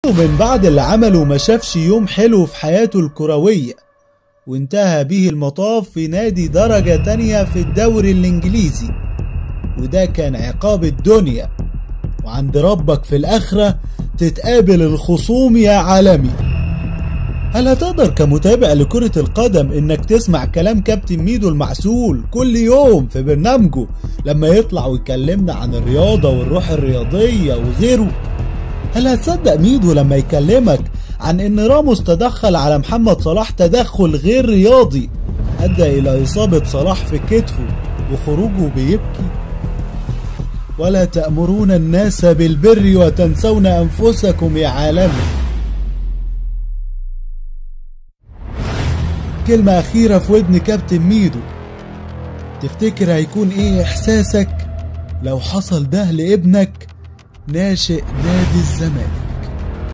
من بعد اللي عمله ما شافش يوم حلو في حياته الكروية، وانتهى به المطاف في نادي درجة تانية في الدوري الإنجليزي، وده كان عقاب الدنيا. وعند ربك في الآخرة تتقابل الخصوم يا عالمي. هل هتقدر كمتابع لكرة القدم انك تسمع كلام كابتن ميدو المعسول كل يوم في برنامجه لما يطلع ويكلمنا عن الرياضة والروح الرياضية وغيره؟ هل هتصدق ميدو لما يكلمك عن ان راموس تدخل على محمد صلاح تدخل غير رياضي ادى الى اصابة صلاح في كتفه وخروجه بيبكي؟ ولا تأمرون الناس بالبر وتنسون انفسكم يا عالمي. كلمة أخيرة في ودن كابتن ميدو، تفتكر هيكون إيه إحساسك لو حصل ده لابنك ناشئ نادي الزمالك؟